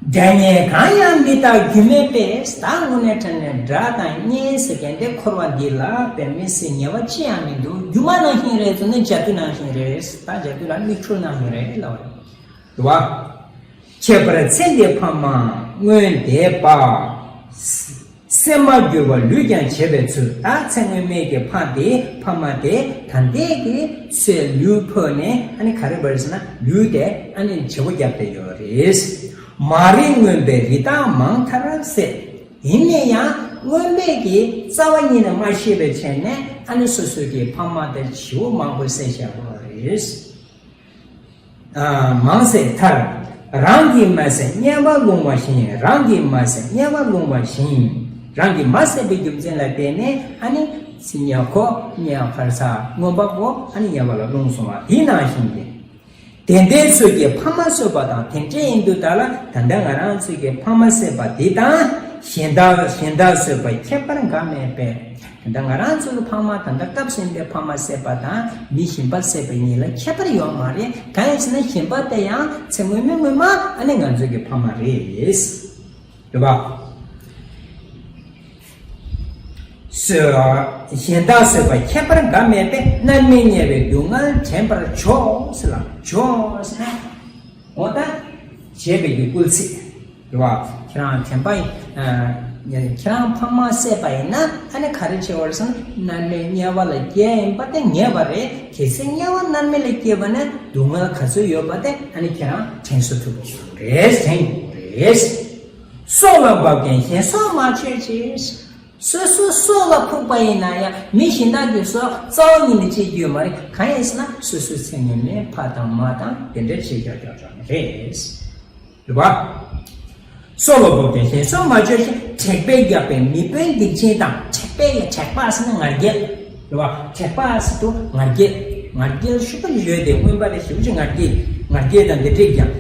དགྲ་གཉེན་གང་ཡང་མི་རྟག་རྒྱུ་མེད་པས། ད་དངོས་གནས་དྲང་གནས་དགྲ་དང་གཉེན་ཟེར་མཁན་དེ་འཁོར་བ་འདི་ལ་དཔེ་མི་སྲིད་ཉེས་པ་ཅི་ཡང་མི་འདུག་སྒྱུ་མ་ནང་བཞིན་རེད་ཟེར་ན་འཇའ་དུས་ནང་བཞིན་རེད། ད་འཇའ་དུས་ལ་མིག་འཕྲུལ་ནང་བཞིན་རེད་ལབ་པ་རེད། རེད་བ། ཁྱད་པར་ཚེ་འདིའི་ཕ་མ་སྔོན་འདས་པ། སེམས་མ་གྱུར་པ་ལུས་ཀྱང་བྱེད་པའི་ཚུལ། ད་ཚེ་སྔོན་མའི་གི་ཕ་དེ་ཕ་མ་དེ་ད་ལྟའི་གི་ཚེ་ལུས་འཕོས་ནས་ཨ་ནི་ག་རེ་བར་ཟེར་ན་ལུས་དེ་ཨ་ནི་བྱེད་པོ་རྒྱབ་བསྡད་ཡོད་རེད། མ་རིག་མངོན་པའི་རི་དྭགས་མང་ཐར་བསད། ཡིན་ན་ཡང་སྔོན་མའི་གི་རྩ་བ་ཉིད་ནས་མ་ཤེས་པའི་ཆ་ནས་ཨ་ནི་སོ་སོའི་གི་ཕ་མ་དེ་བྱིའུ་མང་པོ་བསད་བཞག་པ་རེད། མང་ཟད་ཐར། རང་གིས་མ་བསད་དམྱལ་བ་ལྷུང་བ་བཞིན། རང་གིས་མ་བསད་དམྱལ་བ་ལྷུང་བ་བཞིན། རང་གིས་མ་བསད་པའི་རྒྱུ་མཚན་ལ་བརྟེན་ནས་ཨ་ནི་ཚེ་དམྱལ་ཁོ་དམྱལ་ཁར་ས་མངོན་པ་པོ་ཨ་ནི་དམྱལ་བ་ལ་ལྷུང་སོང་བ་དེ་ནང་བཞིན་ཏེ། དེ་འདྲའི་ཚོད་ཀྱིས་ཕ་མ་གསོད་པ་དང་དེ་འདྲ་ཡིན་དུས་ད་ལ་ད་ལྟ་ང་རང་ཚོས་ཀྱི་ཕ་མ་བསད་པ་འདི་དང་གཞན་དག་གཞན་དག་གསོད་པ་ཁྱད་པར་འགའ་མེད་པས། ད་ལྟ་ང་རང་ཚོ་གི་ཕ་མ་ད་ལྟ་སྐབས་ཟིན་པའི་ཕ་མ་བསད་པ་དང་མི་གཞན་པ་བསད་པ་གཉིས་ལ་ཁྱད་པར་ཡོད་མ་རེད། གང་ཡིན་ཟེར་ན་གཞན་པ་དེ་ཡང་ཚེ་སྔོན་མའི་སྔོན་མ་ཨ་ནི་ང་ཚོ་གི་ཕ་མ་རེད། རེད་པ། གསོད། གཞན་དག་གསོད་པ་ཁྱད་པར་འགའ་མེད་པས། མནར་མེད་དམྱལ་བའི་སྡུག་བསྔལ་དྲན་པར་བྱོས་ཟེར་ལ། བྱོས་ཟེར་ན། འོ་ད། བྱས་པའི་གི་སྐུལ་ཚིག་རེད་བ། ཁྱེད་རང་དྲན་པ་ཡིན། ཁྱེད་རང་ཕ་མ་བསད་པ་ཡིན་ན་ཨ་ནི་ག་རེ་བྱེད་པ་རེད་ཟེར་ན་མནར་མེད་དམྱལ་བ་ལ་སྐྱེ་ཡིན་པ་དེ་ངེས་པ་རེད། གལ་སྲིད་དམྱལ་བ་མནར་མེད་ལ་སྐྱེས་པ་ན་སྡུག་བསྔལ་ག་ཚོད་ཡོད་པ་དེ་ཨ་ནི་ཁྱེད་རང་དྲན་གསོ་ཐུབ་པ་རེད། དྲན་དགོས་རེད། སྲོག་ལ་བབ་ཀྱང་གཞན་སྲོག་མ་གཅོད་ཅིག་སོ་སོའི་སྲོག་ལ་ཕོག་པ་ཡིན་ན་ཡང་མི་གཞན་དག་གི་སྲོག་རྩ་བ་ཉིད་ནས་བཅད་རྒྱུ་ཡོད་མ་རེད། གང་ཡིན་ཟེར་ན་སོ་སོའི་ཚེ་སྔོན་མའི་ཕ་དང་མ་དང་དེ་འདྲ་བྱེད་རྒྱག་རྒྱག་ཆོག་ནི་རེད། རེད་བ། སྲོག་ལ་ཕོག་ཀྱང་གཞན་སྲོག་མ་གཅོད་ཅིག་དྲེགས་པས་བརྒྱབ་པའི་མི་དཔོན་སྡིག་ཅན་དང་། དྲེགས་པས་ཡ་དྲེགས་པ་ཟེར་ན་ང་རྒྱལ། རེད་བ། དྲེགས་པ་ཟེར་དུས་ང་རྒྱལ། ང་རྒྱལ་ཤུགས་པ་ཡོད་དེ་མངོན་པ་ལ་ཞེ་པོ་ཅིག་ང་རྒྱལ་ང་རྒྱལ་དང་འདི་འགྲིག་ཀྱང་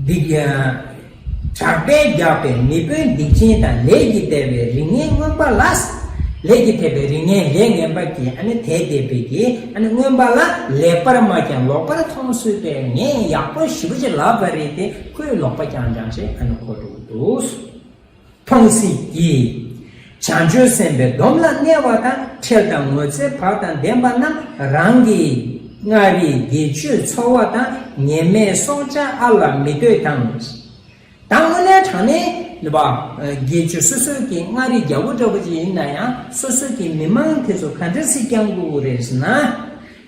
འདི་གྲགས་པས་རྒྱགས་པའི་མི་དཔོན་སྡིག་ཅན་དང་ལས་ཀྱིས་བདེ་བའི་རིགས་ངན་མངོན་པ་ལ། ལས་ཀྱིས་བདེ་བའི་རིགས་ངན་ལས་ངན་པ་གིས་ཨ་ནི་དེ་བདེ་བའི་གི་ཨ་ནི་མངོན་པ་ལ་ལེགས་པར་སྨྲ་ཀྱང་ལོག་པར་མཐོང་སྲིད་པས་ངས་ཡག་པོ་ཞེ་པོ་ཅིག་ལབ་པ་རེད་དེ་ཁོས་ལོག་པ་རྐྱང་རྐྱང་ཞིག་ཨ་ནི་གོ་འགྲོ་གི་འདུག་མཐོང་སྲིད་ཀྱི། བྱང་ཆུབ་སེམས་དཔའི་སྡོམ་ལ་གནས་པ་དང་ཁྲེལ་དང་ངོ་ཚ་བག་དང་ལྡན་པ་རྣམས་རང་གི་མངའ་རིས་དགེ་ཆོས་འཚོ་བ་དང་ཉེས་མེད་སྲོག་ཆགས་ཨ་ལ་མི་ལྟོས་དང་། ད་དངོས་གནས་དྲང་གནས་ནུས་པ་དགེ་ཆོས་སོ་སོའི་གི་མངའ་རིས་རྒྱལ་པོ་འདྲ་པོ་ཅིག་ཡིན་ན་ཡང་སོ་སོའི་གི་མི་མང་དེ་ཚོ་ག་འདྲ་སེ་བསྐྱང་དགོས་ཀྱི་རེད་ཟེར་ན།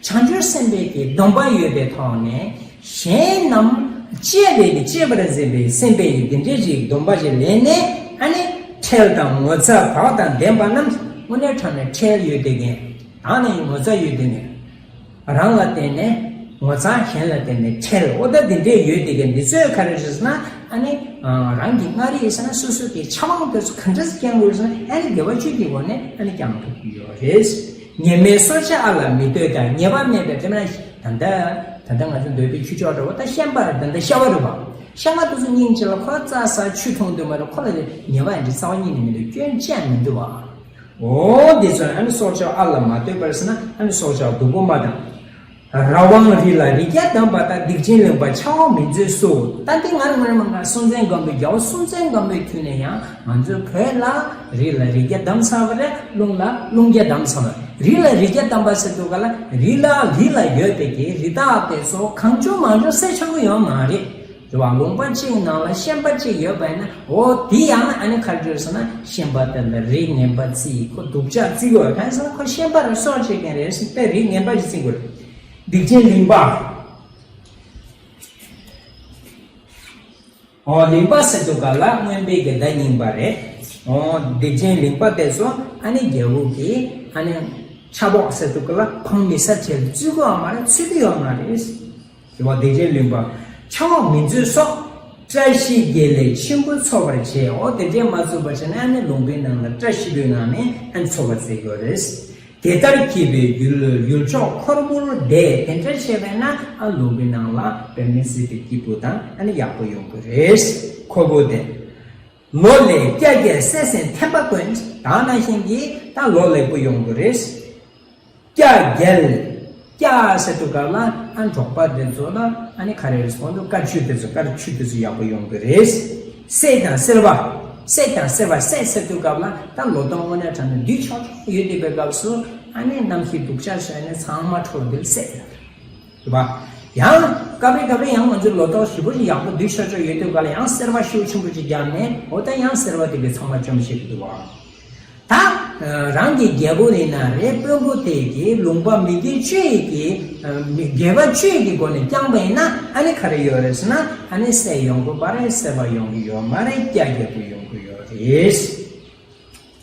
བྱང་ཆུབ་སེམས་དཔའི་གི་སྡོམ་པ་ཡོད་པའི་ཐོག་ནས། གཞན་རྣམས་གཅེས་པའི་གི་གཅེས་པར་འཛིན་པའི་སེམས་དཔའི་གི་འདི་འདྲའི་རིགས་སྡོམ་པ་ཞིག་ལེན་ནས་ཨ་ནི་ཁྲེལ་དང་ངོ་ཚ་བག་དང་ལྡན་པ་རྣམས་དངོས་གནས་དྲང་ནས་ཁྲེལ་ཡོད་དེ་ངན་དང་ནི་ངོ་ཚ་ཡོད་དེ་ངན་རང་ལ་བརྟེན་ནས་ངོ་ཚ་གཞན་ལ་བརྟེན་ནས་ཁྲེལ་འོ་ད་འདི་འདྲའི་ཡོད་དེ་ངན་འདི་ཚོས་ག་རེ་རེད་ཟེར་ན་ཨ་ནི་རང་གི་མངའ་རིས་ཟེར་ན་སོ་སོ་གི་ཆབ་འབངས་དེ་ཚོ་ག་འདྲ་སེ་བསྐྱང་དགོས་ཟེར་ན་ཨ་ནི་དགེ་བ་བཅུ་གི་སྒོ་ནས་ཨ་ནི་བསྐྱང་ཐུབ་ཀྱི་ཡོད་རེད། ཉེས་མེད་སྲོག་ཆགས་ཨ་ལ་མི་ལྟོས་དང་ཉེས་པ་མེད་པའི་དེ་ན་ད་ལྟ་ད་ལྟ་ང་ཚོ་འདོད་པའི་ཁྱུ་མཆོག་འདྲ་བོ་ད་ཤན་པ་རེད་ད་ལྟ་ཤ་བ་རེད་བ། ཤ་བ་དེ་ཚོ་སྙིང་རྗེ་ལ་ཁོ་རྩྭ་ཟ་ཆུ་འཐུང་འདོད་མ་རེད་ཁོ་ལ་ཉེས་པ་ཡང་འདྲི་རྩ་བ་ཉིད་ནས་མི་འདུག་སྐྱོན་ཅི་ཡང་མི་འདུག་བ། འོ་འདི་ཚོ་ཨ་ནི་སྲོག་ཆགས་ཨ་ལ་མ་ལྟོས་པར་ཟེར་ན་ཨ་ནི་སྲོག་ཆགས་སྡུག་པོ་མ་དང་། ར་དབང་རི་ལ་རི་རྒྱ་བསྡམས་པ་དང་སྡིག་ཅན་ལུང་པ་ཆགས་འོག་མི་མཛོད་སུ། ད་འདི་ང་རང་ང་རང་མ་ང་སྲོང་བཙན་སྒམ་པོའི་རྒྱལ་པོ་སྲོང་བཙན་སྒམ་པོའི་དུས་ནས་ཡང་ང་ཚོའི་བོད་ལ་རི་ལ་རི་རྒྱ་བསྡམས་ཚར་བ་རེད་རླུང་ལ་རླུང་རྒྱ་བསྡམས་ཚར་བ་རི་ལ་རི་རྒྱ་བསྡམས་པ་ཟེར་དུས་ག་ལ་རི་ལ་རི་ལ་ཡོད་པའི་གི་རི་དྭགས་དེ་ཚོ་གང་བྱུང་མང་བྱུང་བསད་ཆོག་གི་ཡོད་མ་རེད། རེད་བ། ལུང་པ་གཅིག་ནང་ལ་ཤན་པ་གཅིག་ཡོད་པ་ཡིན་ན་འོ་དེ་ཡང་ཨ་ནི་ག་རེ་ཟེར་ན་ཤན་པ་དེ་ལ་རིགས་ངན་པ་བརྩི་ཁོ་སྡུག་ཅག་བརྩི་དགོས་གང་ཟེར་ན་ཁོ་ཤན་པ་རུ་སྲོག་བཅད་མཁན་རེད་ཟེར་ཏེ་རིགས་ངན་པ་ཞིག་བརྩི་དགོས་རེད། སྡིག་ཅན་གླིང་པ། འོ་གླིང་པ་ཟེར་དུས་ག་ལ་རྔོན་པའི་གི་བརྡ་རྙིང་པ་རེད། འོ་སྡིག་ཅན་གླིང་པ་དེ་ཚོ་ཨ་ནི་རྒྱལ་པོ་གི་ཨ་ནི་ཆབ་འོག་ཟེར་དུས་ག་ལ་འཕང་མི་ས་ཁྲལ་བརྩི་དགོས་ཡོད་མ་རེད་བརྩི་གི་ཡོད་མ་རེད། ཞེས་པ་སྡིག་ཅན་གླིང་པ། ཆབ་འོག་མི་མཛོད་སོགས། བཀྲ་ཤིས་དགེ་ལེགས་ཆེན་པོ་འཚོགས་པར་བྱེད། འོ་དེ་འདྲས་མ་འཚོགས་པར་བྱས་ན་ཨ་ནི་ལུང་པའི་ནང་ལ་བཀྲ་ཤིས་པའི་ངང་ནས་ཨ་ནི་འཚོགས་པ་མཛད་དགོས་རེད། དེ་ལྟར་བགྱིས་པའི་ཡུལ་ཡུལ་ཕྱོགས་འཁོར་པོར་བདེ་དེ་འདྲ་བྱས་པས་ན་ཨ་ལུང་པའི་ནང་ལ་དཔེ་མི་སྲིད་པའི་སྐྱིད་པོ་དང་ཨ་ནི་ཡག་པོ་ཡོང་གི་རེད། འཁོར་པོ་བདེ། ལོ་ལེགས་སྐྱ་རྒྱལ་སྲས་སེང་ཐེམ་པ་དཀོན། ད་ནང་བཞིན་གྱི་ད་ལོ་ལེགས་པོ་ཡོང་གི་རེད། སྐྱ་རྒྱལ། སྐྱ་ཟེར་དུས་སྐབས་ལ་ཨ་འབྲོག་པ་དེ་ཚོ་ལ་ཨ་ནི་ག་རེ་རེད་ཟེར་དུས་དཀར་ཆུ་དེ་ཚོ་དཀར་ཆུ་དེ་ཚོ་ཡག་པོ་ཡོང་གི་རེད། སྲས་དང་སེར་བ། སྲས་དང་སེར་བ་སྲས་ཟེར་དུས་སྐབས་ལ་ད་ལོ་ཏོག་དངོས་གནས་དྲང་ནས་འདུས་ཆོག་ཆོག་ཡོད་དུས་པའི་སྐབས་སུ་ཨ་ནི་གནམ་གཤིས་སྡུག་ཅག་བྱས་ནས་ཚང་མ་འཕྲོ་འདིར་སྲས་ཟེར། རེད་པ། ཡང་སྐབས་རེ་སྐབས་རེ་ཡང་ང་ཚོའི་ལོ་ཏོག་ཞེ་པོ་ཅིག་ཡག་པོ་འདུས་ཆོག་ཆོག་ཡོད་དུས་སྐབས་ལ་ཡང་སེར་བ་ཤུགས་ཆེན་པོ་ཅིག་བརྒྱབ་ནས་འོ་ད་ཡང་སེར་བ་དེ་གའི་ཚང་མ་བཅོམ་ཤེས་ཀྱི་འདུག་བ། ད་རང་གི་རྒྱལ་པོ་ཡིན་ན་རེད་དཔོན་པོ་དེ་གིས་ལུང་པ་མི་དགེ་བཅུ་ཡི་གི་དགེ་བ་བཅུ་ཡི་གི་སྒོ་ནས་བསྐྱངས་པ་ཡིན་ན་ཨ་ནི་ག་རེ་ཡོད་རེད་ཟེར་ན་ཨ་ནི་སྲས་ཡོང་གི་མ་རེད། སེར་བ་ཡོང་གི་ཡོད་མ་རེད། སྐྱ་རྒྱལ་པོ་ཡོང་གི་ཡོད་རེད།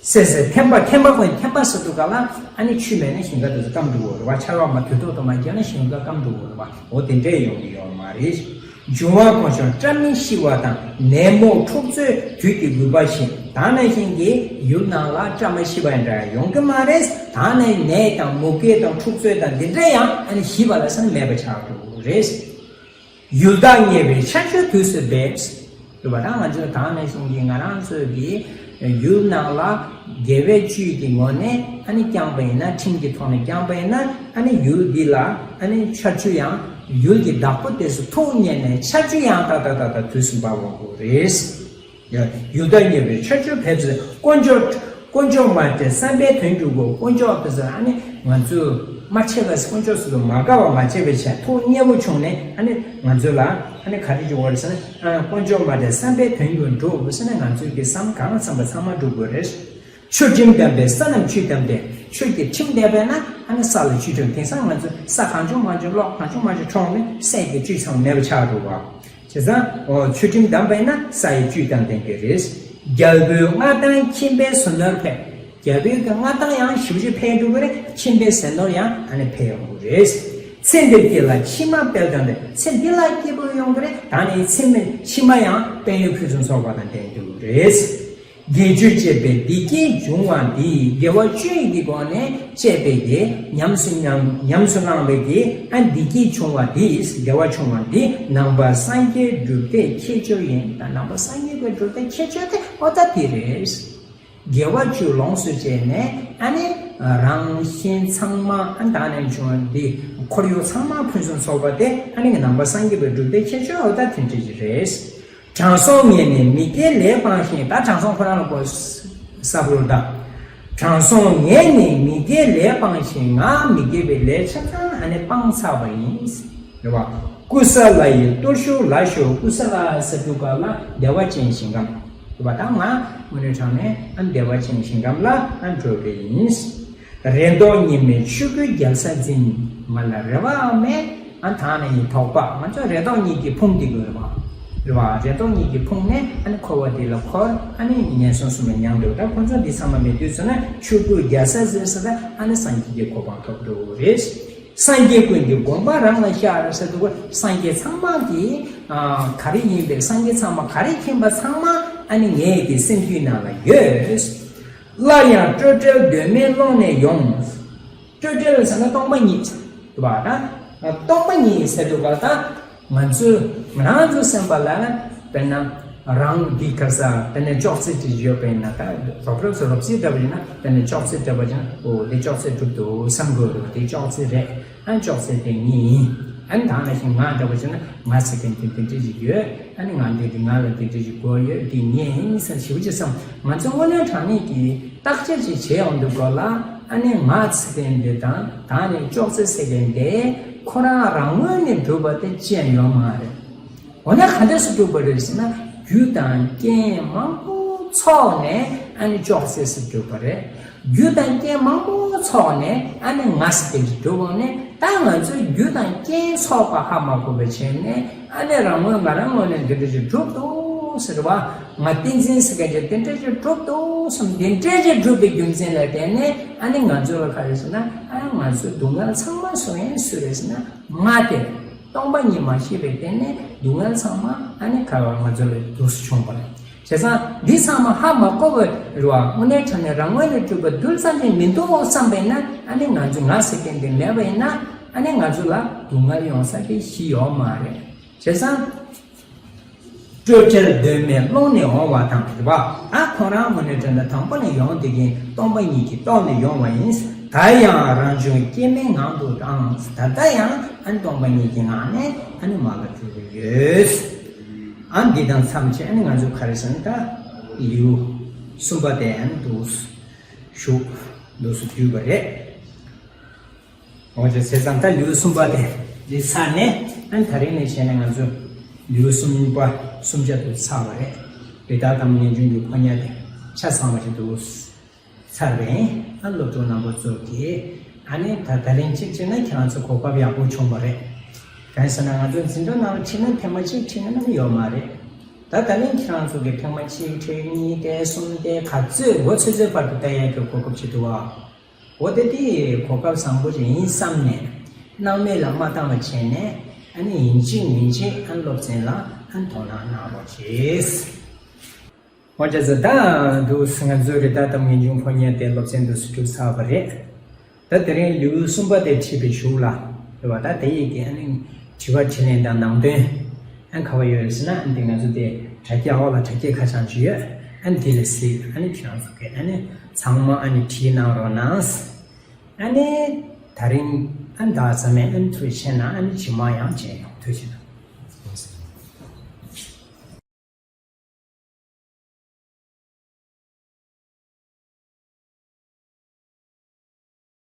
སེ་སེ་ཐེམ་པ་ཐེམ་པ་ཁོ་ཐེམ་པ་ཟེར་དུས་སྐབས་ལ་ཨ་ནི་ཆུ་མེད་ན་ཞིང་ཁ་དེ་ཚོ་སྐམ་འགྲོ་གི་རེད་བ། ཆར་པ་མ་དུས་ཐོག་ཏུ་མ་བརྒྱབ་ན་ཞིང་ཁ་སྐམ་འགྲོ་གི་རེད་བ། འོ་དེ་འདྲས་ཡོང་གི་ཡོད་མ་རེད། འབྱུང་བ་གང་བྱུང་བཀྲ་མི་ཤིས་པ་དང་ནད་མུག་འཁྲུག་རྩོད་དུས་ཀྱི་རྒུད་པ་བཞིན་ད་ནང་བཞིན་གྱི་ཡུལ་ནང་ལ་བཀྲ་མ་ཤིས་པ་འདྲ་ཡོང་གི་མ་རེད། ད་ནི་ནད་དང་མུ་གེ་དང་འཁྲུག་རྩོད་དང་འདི་འདྲས་ཡང་ཨ་ནི་ཞི་བ་ལ་སེམས་མེད་པ་ཆགས་འགྲོ་གི་རེད། ཡུལ་བདག་ཉེས་པའི་ཆར་ཆུ་དུས་སུ་འབེབས། རེད་པ། ད་ང་ཚོས་ད་ནང་བཞིན་གྱི་ང་རང་ཚོའི་གི་ཡུལ་ནང་ལ་དགེ་བའི་བཅུད་ཀྱི་ངོས་ནས་ཨ་ནི་བསྐྱངས་པ་ཡིན་ན་ཁྲིམས་ཀྱི་ཐོག་ནས་བསྐྱངས་པ་ཡིན་ན་ཨ་ནི་ཡུལ་འདི་ལ་ཨ་ནི་ཆར་ཆུ་ཡང་ཡུལ་གྱི་བདག་པོ་དེ་ཚོ་ཐུགས་མཉེས་ནས་ཆར་ཆུ་ཡང་ཏག་ཏག་ཏག་ཏག་དུས་སུ་འབབ་འོང་གི་རེད། ཡང་ཡུལ་བདག་ཉེས་པའི་ཆར་ཆུ་འབེབས་ཟེར། དཀོན་མཆོག་དཀོན་མཆོག་མ་དྲན་བསམ་པའི་དོན་འགྲུབ་དགོས། དཀོན་མཆོག་དེ་ཚོ་ཨ་ནི་ང་ཚོས་མ་ཆད་པ་དཀོན་མཆོག་ཚོ་མ་དགའ་བ་མ་བྱས་པའི་ཆ་ཐུགས་མཉེས་པོ་བྱུང་ནས་ཨ་ནི་ང་ཚོ་ལ་ཨ་ནི་ག་རེ་བྱུང་བ་རེད་ཟེར་ན་ཨ་དཀོན་མཆོག་མ་དྲན་བསམ་པའི་དོན་འགྲུབ་དགོས་ཟེར་ན་ང་ཚོའི་གི་བསམ་གང་བསམ་པ་ཚང་མ་འགྲུབ་དགོས་རེད། ཆོས་ཁྲིམས་ལྡན་པས་ས་རྣམས་ཆུས་བསྡམས་ཏེ། ཆོས་ཀྱི་ཁྲིམས་ལྡན་པས་ན་ཨ་ནི་ས་ལ་ཆུས་ཁྲིམས་དེང་སང་ང་ཚོས་ས་གང་བྱུང་མང་བྱུང་གློག་གང་བྱུང་མང་བྱུང་འཕྲོག་ནས་སའི་གི་བཅུད་ཚང་མེད་པ་ཆགས་འགྲོ་བ། བྱས་ཙང་ཆོས་ཁྲིམས་བསྡམས་པས་ན་ས་ཡི་བཅུད་དང་ལྡན་གྱི་རེད། རྒྱལ་པོའི་མངའ་ཐང་ཁྱིམ་པའི་ཟས་ནོར་འཕེལ། རྒྱལ་པོའི་གི་མངའ་ཐང་ཡང་ཞེ་པོ་ཅིག་འཕེལ་འགྲོ་གི་རེད། ཁྱིམ་པའི་ཟས་ནོར་ཡང་ཨ་ནི་འཕེལ་ཡོང་གི་རེད། ཚེ་འདིར་སྐྱིད་ལ་ཕྱི་མ་དཔལ་དང་ལྡན། ཚེ་འདི་ལ་སྐྱིད་པོ་ཡོང་གི་རེད། ད་ནི་ཚེ་མི་ཕྱི་མ་ཡང་དཔལ་ཡོན་ཕུན་སུམ་ཚོགས་པ་དང་ལྡན་འགྲོ་གི་རེད། དགེ་བཅུ་སྤྱད་པས་བདེ་སྐྱིད་འབྱུང་བ་འདི། དགེ་བ་བཅུ་ཡི་གི་སྒོ་ནས་སྤྱད་པའི་གི་ཉམས་སུ་ཉམས་ཉམས་སུ་བླངས་པའི་གི་ཨ་བདེ་སྐྱིད་བྱུང་བ་འདི། བདེ་བ་བྱུང་བ་འདི་ནང་པ་སངས་རྒྱས་སྒྲུབ་སྡེའི་ཁྱད་ཆོས་ཡིན། ད་ནང་པ་སངས་རྒྱས་པའི་སྒྲུབ་སྡེའི་ཁྱད་ཆོས་དེ་ཨོ་ད་དེ་རེད། དགེ་བ་བཅུ་ལོངས་སུ་སྤྱད་ནས་ཨ་ནི་རང་གཞན་ཚང་མ་ཨ་ནི་བདག་ནས་བྱུང་བ་འདི་ཁོར་ཡུག་ཚང་མ་ཕུན་སུམ་ཚོགས་པ་དེ་ཨ་ནི་ནང་པ་སངས་རྒྱས་པའི་སྒྲུབ་སྡེའི་ཁྱད་ཆོས་ཨོ་ད་དེ་འདྲ་ཞིག་རེད། དྲང་སྲོང་ངེས་ནས་མི་དགེའི་ལས་སྤངས་ཤིང་། ད་དྲང་སྲོང་ཁོ་རང་ལ་གོ་ས་བློ་ད། དྲང་སྲོང་ངེས་ནས་མི་དགེའི་ལས་སྤངས་ཤིང་། ང་མི་དགེ་བའི་ལས་ཆ་ཚང་ཨ་ནི་སྤངས་ཚར་བ་ཡིན། རེད་བ། ཀུ་ས་ལ་ཡི་གཏོར་བཤོས་ལ་ཞོག་ཀུ་ས་ལ་ཟེར་དུས་སྐབས་ལ་བདེ་བ་ཅན་ཞིང་ཁམས། རེད་བ། ད་ང་དངོས་གནས་དྲང་གནས་ཨ་བདེ་བ་ཅན་ཞིང་ཁམས་ལ་ཨ་འགྲོ་གི་ཡིན། རེ་དོགས་གཉིས་མེད་ཆོས་སྐུའི་རྒྱལ་ས་འཛིན། ང་ལ་རེ་བ་མེད། ཨ་ད་ནི་ཡི་དོགས་པ། ང་ཚོ་རེ་དོགས་གཉིས་ཀྱི་ཕུང་འདི་དགོས་རེད་བ། རེད་བ། རེ་དོགས་གཉིས་ཀྱི་ཕུང་ནས་ཨ་ནི་འཁོར་བ་འདི་ལ་འཁོར། ཨ་ནི་ངན་སོང་གསུམ་ལ་མྱང་འགྲོ། ད་ཁོ་ཚོ་འདི་ཚང་མ་མེད་དུས་ཚོད་ན་ཆོས་སྐུའི་རྒྱལ་ས་ཟེར་ས་ད་ཨ་ནི་སངས་རྒྱས་ཀྱི་གོ་འཕང་ཐོབ་འགྲོ་རེད། སངས་རྒྱས་ཀུན་གྱི་དགོངས་པ་རང་ལ་ཤར་ཟེར་དུས་སངས་རྒྱས་ཚང་མ་གི་ཨ་ག་རེ་ཡིན་པའི་སངས་རྒྱས་ཚང་མ་ག་རེ་མཁྱེན་པ་ཚང་མ་ཨ་ནི་ངའི་གི་སེམས་རྒྱུད་ནང་ལ་ཡོད། སླར་ཡང་སྤྲོས་བྲལ་གདོད་མའི་ཀློང་ནས་ཡོང་། སྤྲོས་བྲལ་ཟེར་ན་སྟོང་པ་ཉིད་དུ་བ་དང་། སྟོང་པ་ཉིད་ཟེར་དུས་སྐབས་ད་ང་ཚོས་ང་རང་ཚོའི་སེམས་པ་ལ་དཔེར་ན་རང་གི་ག་ས་དཔེར་ན་ཅོག་ཙེ་དེ་ཡོད་པས་ན། ད་རོབ་རོབ་སུ་རོབ་ཙེ་འདྲ་བ་ཡིན་ན་དཔེར་ན་ཅོག་ཙེ་འདྲ་བ་ཡིན་ན་ཨོ་དེ་ཅོག་ཙེ་གྲུབ་འདུག་བསམ་དགོས་རེད། དེ་ཅོག་ཙེ་རེད། ཨ་ཅོག་ཙེ་དེ་ཉིད་ཡིན། ཨ་ནི་ད་ནང་བཞིན་ང་འདྲ་བོ་བྱས་ན་ང་ཟེར་མཁན་དེ་དེ་འདྲ་ཞིག་ཡོད། ཨ་ནི་ང་འདི་འདི་ང་ལ་དེ་འདྲ་ཞིག་དགོས་ཡོད། འདི་ངས་ཡིན་ཟེར་ཞིབ་ཅིག་བསམ། ང་ཚོ་དངོས་གནས་དྲང་གནས་ཀྱི་བརྟག་དཔྱད་ཅིག་བྱེད་ཡོང་དུས་སྐབས་ལ་ཨ་ནི་ང་ཟེར་མཁན་འདི་དང་ད་ནི་ཅོག་ཙེ་ཟེར་མཁན་འདི་ཁོ་རང་རང་ངོས་ནས་གྲུབ་པ་དེ་ཅི་ཡང་ཡོད་མ་རེད། འོ་ན་ག་འདྲ་སེ་གྲུབ་པ་རེད་ཟེར་ན་རྒྱུ་དང་རྐྱེན་མང་པོ་ཚོགས་ནས་ཨ་ནི་ཅོག་ཙེ་ཟེར་གྲུབ་པ་རེད། རྒྱུ་དང་རྐྱེན་མང་པོ་ཚོགས་ནས་ཨ་ནི་ང་ཟེར་དེ་འདྲ་གྲུབ་འོང་ནས་ད་ང་ཚོས་རྒྱུ་དང་རྐྱེན་ཚོགས་པ་ཧ་མ་གོ་བའི་ཆ་ནས་ཨ་ནི་རང་ངོས་ང་རང་ངོས་ནས་འདི་འདྲ་ཞིག་གྲུབ་འདུག་ཟེར་བ། ང་བསྟན་འཛིན་ཟེར་མཁན་ཅིག་དེ་འདྲ་ཞིག་གྲུབ་འདུག་བསམ། དེ་འདྲ་ཞིག་གྲུབ་པའི་རྒྱུ་མཚན་ལ་བརྟེན་ནས་ཨ་ནི་ང་ཚོ་ལ་ག་རེ་ཟེར་ན་ཨ་ང་ཚོའི་སྡུག་བསྔལ་ཚང་མ་སོང་ཡིན་སུ་རེད་ཟེར་ན་ང་དེ། སྟོང་པ་ཉིད་མ་ཤེས་པའི་སྟེང་ནས་སྡུག་བསྔལ་ཚང་མ་ཨ་ནི་ག་བར་ང་ཚོ་ལ་འདུག་སེ་བྱུང་བ་རེད། བྱས་ཙང་འདི་ཚང་མ་ཧ་མ་གོ་བའི་རུ་བ་དངོས་གནས་དྲང་གནས་རང་ངོས་ནས་གྲུབ་པ་རྡུལ་ཙམ་ཅིག་མི་འདུག་བསམ་པས་ན་ཨ་ནི་ང་ཚོ་ང་ཟེར་མཁན་དེ་མེད་པ་ཡིན་ན་ཨ་ནི་ང་ཚོ་ལ་སྡུག་བསྔལ་ཡོང་ས་དེ་གཞི་ཡོད་མ་རེད། བྱས་ཙང་། སྤྲོས་བྲལ་གདོད་མའི་ཀློང་ནས་འོང་བ་དང་རེད་བ། ད་ཁོ་རང་དངོས་གནས་དྲན་ན་དང་པོ་ནས་ཡོང་དེ་གིན་སྟོང་པ་ཉིད་ཀྱི་ཐོག་ནས་ཡོང་བ་ཡིན། ད་ཡང་རང་བྱུང་སྐྱེ་མེད་ངང་དུ་དང་ད་ལྟ་ཡང་ཨ་ནི་སྟོང་པ་ཉིད་ཀྱི་ངང་ནས་ཨ་ནི་མ་ལ་འགྲོ་གི་ཡོད། ཨ་འདི་དང་མཚམས་ཆད་ཨ་ནི་ང་ཚོ་ག་རེ་ཟེར་ན་ད་ལེའུ་གསུམ་པ་དེ་ཨ་ནི་འདུག་ཞུ་འདུག་སུ་བསྡུས་པ་རེད། འོ་ཅེ་ཟེར་ཙང་ད་ལེའུ་གསུམ་པ་དེ་འདི་ཚར་ནས་ཨ་ནི་ད་རིང་ནས་བྱས་ནས་ང་ཚོ་ལེའུ་གསུམ་པ་གསུམ་ཆ་དུ་ཚར་བ་རེད། རི་དྭགས་དམ་ངེས་འབྱུང་གི་ཕོ་ཉ་དེ་ཆ་ཚང་བ་ཞིག་ཏུ་ཚར་བས་ཨ་སློབ་ཕྲུག་རྣམ་པ་ཚོ་གིས་ཨ་ནི་ད་ད་རིང་གཅིག་བྱས་ན་ཁྱེད་རང་ཚོ་གོ་སྐབས་ཡག་པོ་བྱུང་བ་རེད། གང་ཟེར་ན་ང་ཚོ་འཛིན་གྲྭ་ནང་ཁྲིད་ན་ཐེངས་མ་གཅིག་ཁྲིད་ན་ནམ་ཡོད་མ་རེད། ད་ད་རིང་ཁྱེད་རང་ཚོ་གིས་ཐེངས་མ་གཅིག་ཁྲིད་གཉིས་ཏེ་གསུམ་ཏེ་ག་ཚོད་འགོ་ཚོད་ཚོད་བར་དུ་བལྟ་ཡས་ཀྱི་གོ་སྐབས་ཅིག་འདུག་བ། འོ་དེ་དེ་གོ་སྐབས་བཟང་པོ་ཞིག་ཡིན་བསམ་ནས་སྣང་མེད་ལ་མ་བཏང་བ་བྱས་ནས་ཨ་ནི་ཡིན་གཅིག་མིན་གཅིག་ཨ་ནི་སློབ་ཚན་ལ་ཨ་ནི་དོ་སྣང་གནང་རོགས་བྱེད། འོ་ཅེ་ཟེར་ད་འདུག་ང་ཚོའི་རི་དྭགས་དམ་ངེས་འབྱུང་ཕོ་ཉ་དེ་སློབ་ཚན་འདུག་སུ་གྲུབ་ཚར་བ་རེད། ད་དེ་རིང་ལེའུ་གསུམ་པ་དེ་ཁྲིད་པའི་གཞུག་ལ་རེད་བ། ད་དེ་ཡི་གེ་ཨ་ནི་དྲི་བ་དྲིས་ལན་དང་ནང་དོན་ཨ་ག་བ་ཡོད་རེད་ཟེར་ན་ཨ་ནི་དེ་ང་ཚོ་དེ་དྲ་རྒྱ་འོག་ལ་དྲ་རྒྱའི་ཁ་བྱང་ཅིག་ཡོད། ཨ་ནི་དེ་ལ་གཟིགས་ཨ་ནི་ཁྱེད་རང་ཚོ་གི་ཨ་ནི་ཚང་མ་ཨ་ནི་བྲིས་གནང་རོགས་གནང་། ཨ་ནི་ད་རིང་ཨ་ནི་ད་ཚང་མས་ཨ་ནི་ཐུགས་ཆེ་གནང་། ཨ་ནི་ཇི་མ་ཡང་མཇལ་ཡོང་། ཐུགས་ཆེ་གནང་།